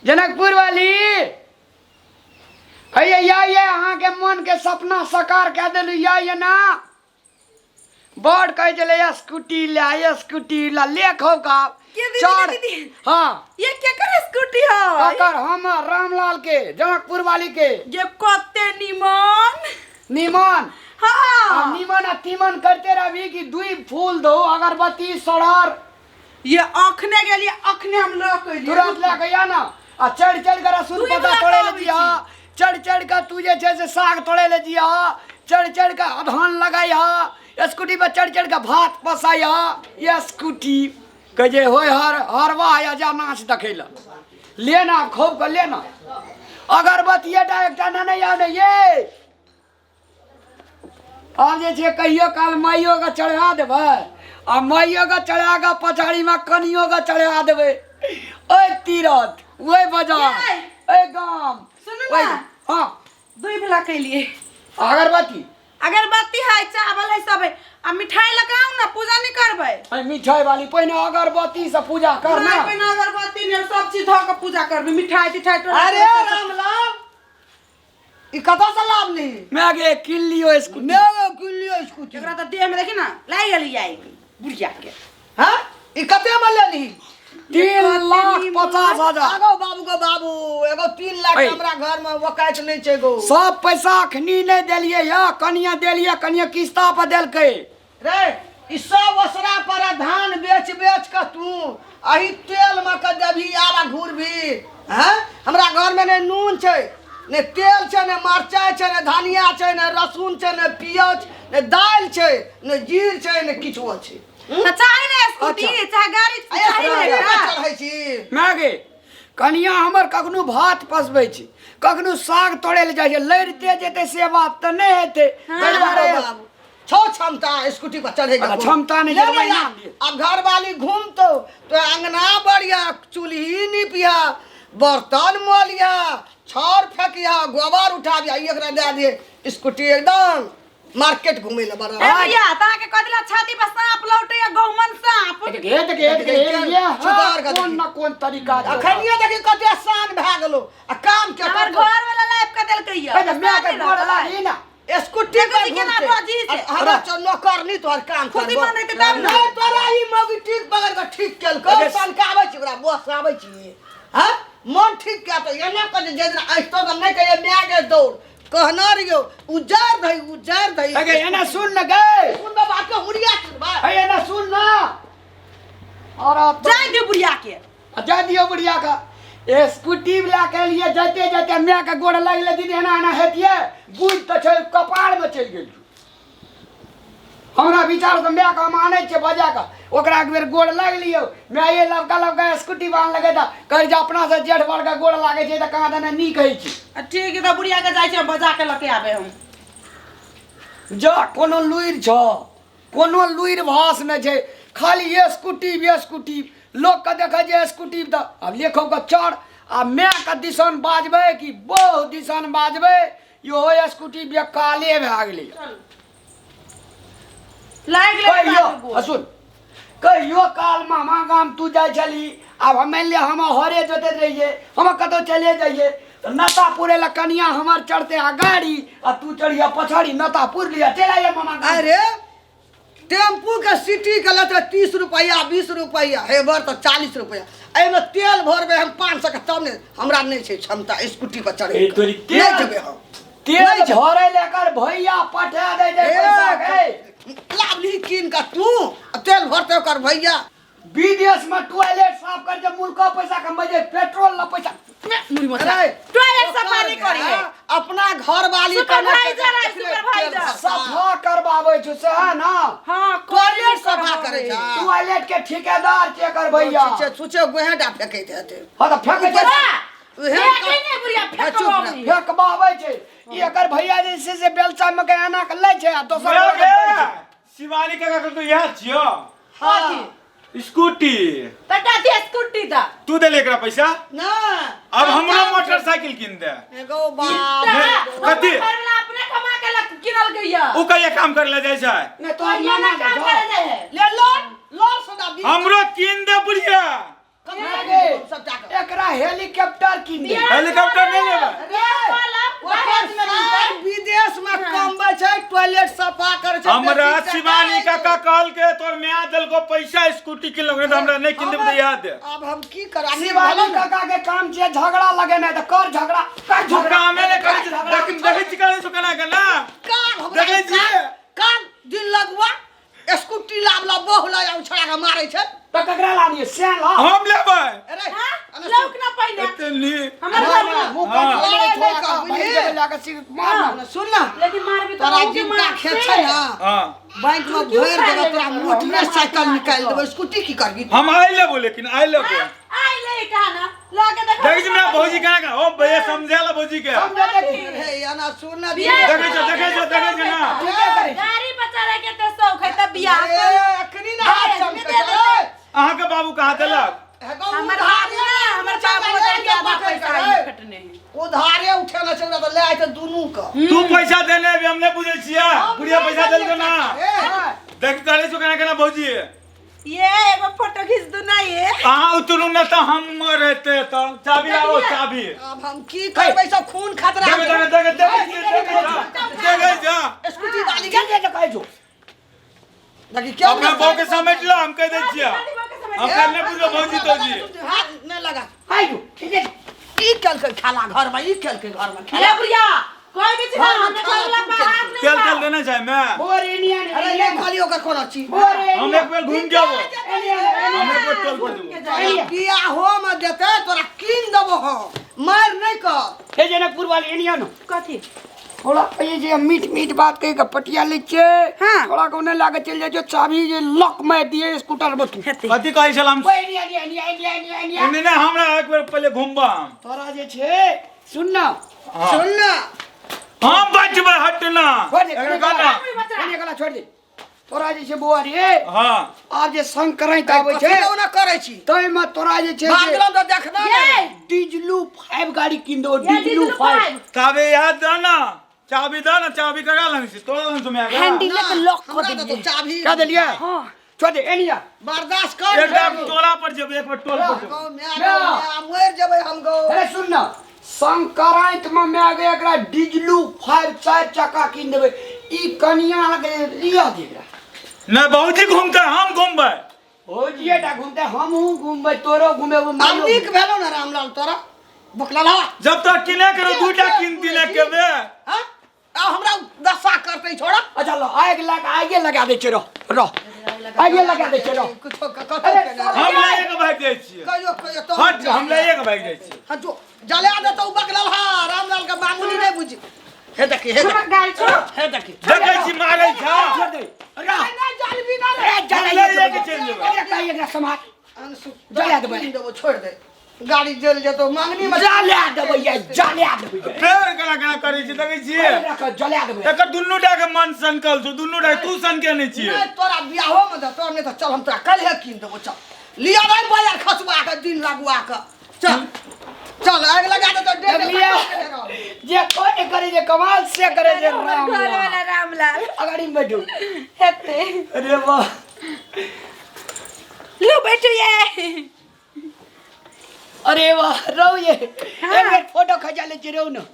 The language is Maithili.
जनकपुर वाली हैया या ये अहाँके मोनके सपना साकार कए देलहुँ या ये ना बड़ कहै छलै स्कूटी ला स्कूटी ला ले खौ का के दीदी, चढ़ के दीदी? हाँ ये केकर स्कूटी है ककर हमर रामलाल के जनकपुर वाली के ये कते निमन निमन हाँ आ निमन आ तीमन करते रहबी कि दुई फूल दो अगरबत्ती सड़र ये अखने गेलिए अखने हम लऽ के एलियै। तुरंत लए के या ना आ चढ़ चढ़ के रसूल दुई पत्ता बला तोड़े ले कहबै जिया चढ़ चढ़ के तू जे छै से साग तोड़े ले जिया चढ़ चढ़ के धान लगाइहा स्कूटी पर चढ़ चढ़ के भात पसाइहा ये स्कूटी के जे होय हर हरवा या जा नाच देखै लए ले ना खूब के ले ना अगरबत्ती टा एकटा नेने आउ ने ये आब जे छै कहियो काल माइयोके चढ़ा देबै आ माइयोके चढ़ा कऽ पछाड़ीमे कनियोके चढ़ा देबै ओहि तीरथ ओहि बाजार यै! ओहि गाम सुनू ओहि ना। हँ दुई भला कैलिए अगरबत्ती अगरबत्ती है चावल है सब है आ मिठाई लगाऊ ना पूजा नहीं करबै अरे मिठाई वाली पहिने अगरबत्ती से पूजा कर ना नहीं पहिने अगरबत्ती ने सब चीज धऽ के पूजा करबै मिठाई तिठाई तोरा- अरे रामलाल ई कतऽ से लाबली मैं गे किन लियो स्कूटी मैं गो किन लियो स्कूटी एकरा तऽ देह में देखी ना लागि गेली आई बुढ़िया के हाँ ई कते में लेली 3,50,000 आगो बाबू गो बाबू एगो 3 लाख ऐ। हमरा घर में वकाइत नहीं छै गो सब पैसा अखनी नहीं देलिए या कनिया देलिए कनिया किस्ता पर देलकै रे ई सब ओसरा पर धान बेच बेच के तू अही तेल में के देबही आरा घुरबही हैं हमरा घर में नहि नून छै नहि तेल छै नहि मरचाइ छै नहि धनिया छै नहि लहसुन छै नहि पियाज नहि दालि छै नहि जीर छै नहि किछो छै तऽ चाही ने स्कूटी अच्छा। चाहे गाड़ी आ चाही ने स्कूटी एकरा। पर चढ़ै छी मैं गे कनिया हमर कखनो भात पसबै छै कखनो साग तोड़ै लए जाइ छै लड़िते जेतै से बात तऽ नहि हेतै ताहि दुआरे बाबू छौ क्षमता स्कूटी पर चढ़े अच्छा, क्षमता नहि ले छै, भैया, नाम लिअ। अब घर वाली घूमतो तो अंगना बढ़िया चूल्ही निपिया बर्तन मलिया छाउर फेंकिया गोबर उठाबिया ई एकरा दए दिए स्कूटी एकदम मार्केट घूमे ले बड़ा ए भैया तऽ अहाँके कह देला छाती पर साँप लौटे या गहुमन साँप देख देख देख ये सुधार कर कोन न कोन तरीका छै। अखनिये देखी कते आसान भए गेलो आ काम के हमर करतौ। घर वाला लाइफ के देलकै या ए, मैं के गोड़ लागी ना स्कूटी देखो पर जी केना घूमते। बाजी छै। हमरा चल नौकरनी तोहर काम खुशी करबो। मनैते तब ने। नहीं तोरा ई मौगी ठीक पकड़ के ठीक केलको अरे सनकाबै छी ओकरा बस आबै छी हां मन ठीक क्या तो एना कर जे दिन आइतो त नहीं कहिए माय के दौड़ कहना रहियो उजार धई उजार धई अगे एना सुन न गए सुन बा बात के हुरिया सुन बा ए एना सुन ना और अब तो जाय दियौ बुढ़िया के आ जा दियो बुढ़िया का ए स्कूटी वाला के लिए जाते जाते माय के गोड़ लगले दीदी एना एना हेतिए बुझ तऽ छै कपार में चलि गेल हमरा विचार से माय के हम आनै छियै बजा कऽ ओकरा एक बेर गोड़ लागि लियौ माये लबका लबका स्कूटी बान्ह लगे तऽ कहै छै अपना से जेठ बड़ के गोड़ लागै छै तऽ कहाँ दने नीक होइ छै आ ठीक है तऽ बुढ़िया के जाइ छै बजा के लऽ के आबे हम जा कोनो लुरि छौ कोनो लुरि भास नहि छै खाली स्कूटी स्कूटी लोकके देखै छै स्कूटी तऽ आब लेखो के चढ़ आ मायके दिसन बाजबै कि बहु दिसन बाजबै इहो स्कूटी बेकाले भए गेलै लागि गेलै कहियो बाबू गोड़। आ सुन कहियो काल मामा गाम तू जाइ छली आब हम मानि लिअ हम हरे जोतैत रहियै हम कतहु चले जइयै तऽ नता पुरै लए कनिया हमर चढ़ते आ गाड़ी आ तू चढ़िया पछाड़ी नता पुर लिअ चलि आइए मामा गाम। अरे टेम्पू के सिटी के लेते 30 रुपया 20 रुपया हे बर तऽ 40 रुपया एहिमे तेल भरबै हम 500 के तब ने हमरा नहि छै क्षमता स्कूटी पर चढ़े ए तोरी तेल- नहि जेबै हम तेल नहि छै। भरै लए एकर भैया पठा दै छै पैसा के लाभली कीन के तू आ तेल भरते ओकर भैया विदेश में टॉयलेट साफ कर जे मुल्क पैसा कमबै छै पेट्रोल ला पैसा मुड़ी मोटा अरे, टॉयलेट सफा नहीं करी है अपना घर वाली सुपरवाइजर है, सुपरवाइजर। सफा करबाबै छै सएह ना हाँ टॉयलेट सफा करै छै टॉयलेट के ठेकेदार छै एकर भैया छुछे गोहेटा फेकैत हेतै हाँ तऽ फेकै छै उहे फेकै नहीं बुढ़िया हाँ, चुप रह। फेकबाबी फेकबाबै छै ई एकर भैया जे छै से बेलचा में के एना के लै छै आ दोसर गे, के दै छै। शिवानी काका के तो इएह छियो हाँ स्कूटी तटा दे स्कूटी दा तू देले एकरा पैसा ना अब हमरो मोटरसाइकिल किन दे एगो बाप कथी? घर वाला अपने कमा के लग किनल गइया उ कहिया काम करे ले जाइ छै नहि तोहर कहिया नाना ना काम के करे जाए है ले लोन लोन सुना हमरो किन दे बुढ़िया गे, सबटा के। एकरा हेलीकॉप्टर कीन दे। हेलीकॉप्टर नहीं लेबै। अरे, ओकर सार विदेश में कमबै छै, टॉयलेट सफा करै छै। हमरा बेसी टका शिवानी है। काका कहल के तोर माय देलको पैसा स्कूटी किनलक, नहीं तऽ हमरा नहीं किन देबै तऽ याद है। आब हम की करब? शिवानी काका के काम छै झगड़ा लगेनाइ, तऽ कर झगड़ा, कर तू झगड़ा। कामे नहि करै छै। देख, देखै छी करै छौ केना केना। काल हमरा देखै छियै? काल दिन लगुआ स्कूटी लाब ला बहु ला आउ छड़ा के मारै छै। तऽ ककरा लानिए से ला। हम लेबै। अरे हाँ? लौक ना पहिने। एते नीक। हमर घर में। मुँह हाँ। पर लड़ाइ थोड़ा नहि का कर, भागि बुझली? जेबै लए कऽ सिर मार ना। सुन ना, लेकिन मारबी तो तोरा अहूँ के जिनका मार खेत से। छै ना, हाँ बैंक में क्यों भरि खा देबै लेबै तोरा, तोरा? मोटरे साइकिल निकालि देबै, स्कूटी की करबी? हम आइ लेबो, लेकिन आइ लेबो। हाँ? आइ ले कहा ना लगे देखो। देखै छी हमरा भौजी केना केना ओ भैया समझा ला भौजी के। समझा दे। हे एना सुन ना। बियाह देखै छौ, देखै छौ, देखै छौ ना। ठीके करै छी। गाड़ी पर चढ़े के ते शौक है त बियाह ए, कर। अखनी ना हाथ दहेज चमकै में दे छै। देतै। अहाँके बाबू कहाँ देलक? हे गौ, हमर उधारे बाबू ना, हमर बाबू उधारे ओते ज्यादा पकड़ि पैसा के, नहीं खटने है। उधारे उठेने छै ओकरा तऽ ले आइ दुनू के। तू पैसा देने अभी हम नहीं बुझै छियै, बुढ़िया पैसा देलको ना। ए, देख करै छौ केना केना भौजी। ये एगो फोटो खींच दू ना ये। अहाँ उतरू न तऽ हम रहते तऽ चाबी लाओ चाबी। आब हम की करबै, सब खून खतरा। देख देख देख देख देख देख जा। स्कूटी वाली चल के जे तऽ कहै छौ। देखी क्या अपना बहू के समेट लो, हम कह दै छियै। हम कल नहीं बुझलो भौजी तौजी। हाथ नहि लगा। आइ जो, ठीक है। ई केलकै खेला घर में, ई केलकै घर में खेला। ले बुढ़िया कोई भी चीज हाँ, हमने खाना घर तू पर हाथ नहीं तेल तेल उठाओ। देने छै मैं। बोरे एनिया ने, अरे एनिया नहीं ने। खाली ओकर कोनो चीज। बोरे हम एनिया। एक बेर घूम जाबो, हम एक बेर टोल पर जेबो। तोरा बियाहो में देते तोरा कीन देबो हम, मार नहीं कर। हे जनकपुर वाली एनिया ने। कथी? थोड़ा ये जे मीठ मीठ बात कहि के पटिया लै छियै। हाँ। थोड़ा कोने लागे चलि जाइ छौ, चाभी जे लॉक मारि दिए स्कूटर में तू। हेतै। कथी कहै छल हम? ओए anyway, anyway, anyway, anyway, anyway, anyway. नहीं नहीं, हमरा एक बेर पहिले घूमबा हम। तोरा जे छै सुन ना। हाँ। सुन ना। हम बचबै, हट ना। छोड़ दे, एकरा कहना। एनिया गला छोड़ दे। तोरा जे छै बौआ रे, हाँ आब जे संक्रांति आबै छै कथी लए ओना करै छी? ताहिमे तोरा जे छै भाग से गेलौं तऽ देखना ये ने। डीजलू 5 गाड़ी कीन दो। ये डीजलू डीजलू 5। फाइव। ताबे याद दे ना, चाबी दे ना, चाबी ककरा लग छै? तोरा लग छै माय? हैंडल के लॉक कऽ हमरा तऽ देलियै। तो चाभी क्या देलियै? हाँ। छोड़ दे एनिया। बर्दाश्त कर। एकटा टोला पर जेबै, एक बेर टोल पर जेबै। गौ, माय गौ, माय, मरि जेबै हम गौ। अरे सुन ना, संक्रांति में माय गे एकरा डीजलू 5 4 चक्का कीन देबै। ई कनिया के लिया दे एकरा। नहीं भौजी घूमते, हम घूमबै। भौजिए टा घूमते, हमहूँ घूमबै, तोरो घुमेबो। आब नीक भेलौ ने रामलाल, तोरा बोकला जब तक किने करो दूटा किन तीन के बे। हाँ? आ हमरा दशा करतै छोड़ा। अच्छा लो, आगि लगा, आगे लगा दै छै, रह रह, आगे लगा दै छै, रह। कुछो कतौ अरे, के ना। हम लए के भागि जाइ छियै। कहियो कहियो तो हट, हम लए के भागि जाइ छियै। हाँ जो जला दे तो बकलल। हा रामलाल के मामूली नहीं बुझी। हे देखी, हे हमर देखी, गाड़ी छोड़। हे देखी। देखै छी मारै छा। छोड़ दे, रह। नहीं जलबी ना रे। ए, जला हम लए के चलि जेबै। एकरा कही, एकरा सम्हार। अनसु जला देबै। कीन देबो, छोड़ दे, गाड़ी जल जेतो मांगनी में। जला देबै ये, जला देबै ये। फेर केना केना करै छी, देखै छियै? एकरा कह, जला देबै। एकर दुनू टा के मन सनकल छौ, दुनू टा तू सनके नहि छियै। नहीं तोरा बियाहो में देतो, नहीं तो चल हम तोरा कल कीन देबो। चल लिया भाई बाजार खसुआ के दिन लगुआ के, चल चल आग लगा दे तो डेढ़ देखलियै? जे कोई करे जे कमाल से करे जे हमर राम घर वाला रामलाल। अगाड़ी में बैठू। हेतै। अरे वाह। लो बैठू ये। अरे वाह, रहो ये। एक बेर फोटो खचा ले छी, रहो ना।